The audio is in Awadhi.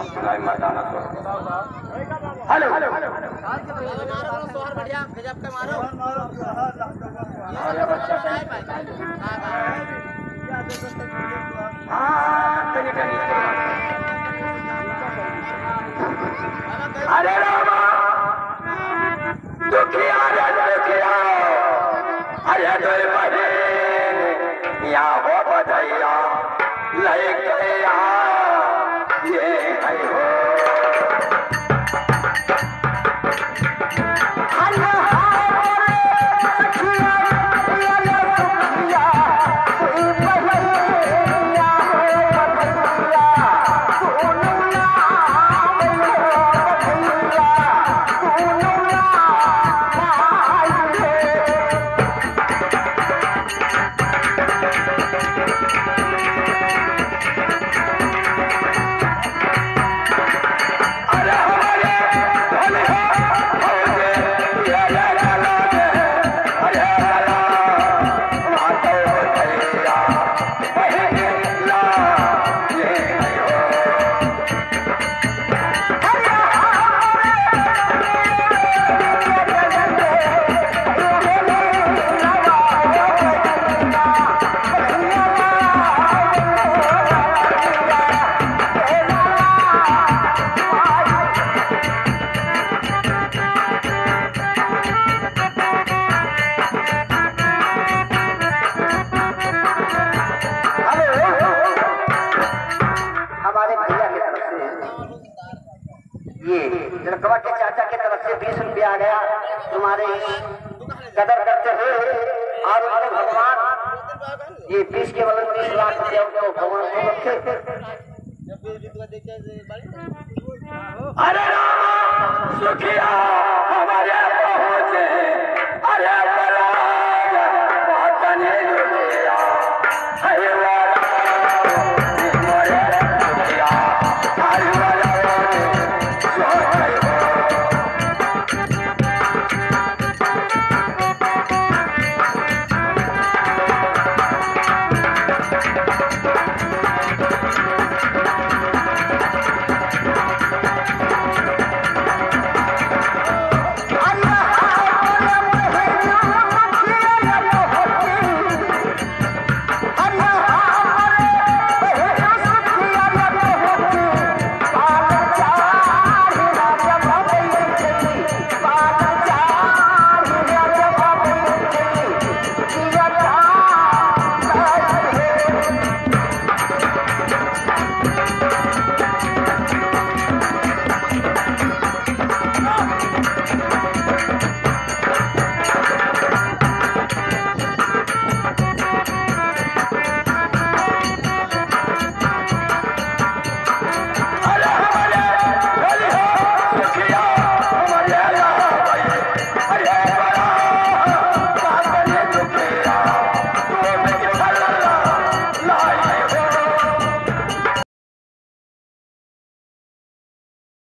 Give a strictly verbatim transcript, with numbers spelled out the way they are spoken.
सुनाई मर्दाना तो। हेलो, हेलो। मारो, मारो, सोहर बढ़िया, गजब के मारो। अरे बच्चा, हाँ, तनी, तनी। अरे रामा, दुखिया रे दुखिया, अरे दुई बहिन, या हो बधैया, लइके आ, ये है हो। हेलो, हमारे भैया की तरफ से ये लड़कवा के चाचा की तरफ से बीस रुपया आ गया। तुम्हारे कदर करते हुए और उनको भगवान ये बीस के बदले बीस लाख रुपया उनको भगवान को रखे। अरे राम सुखिया हमारे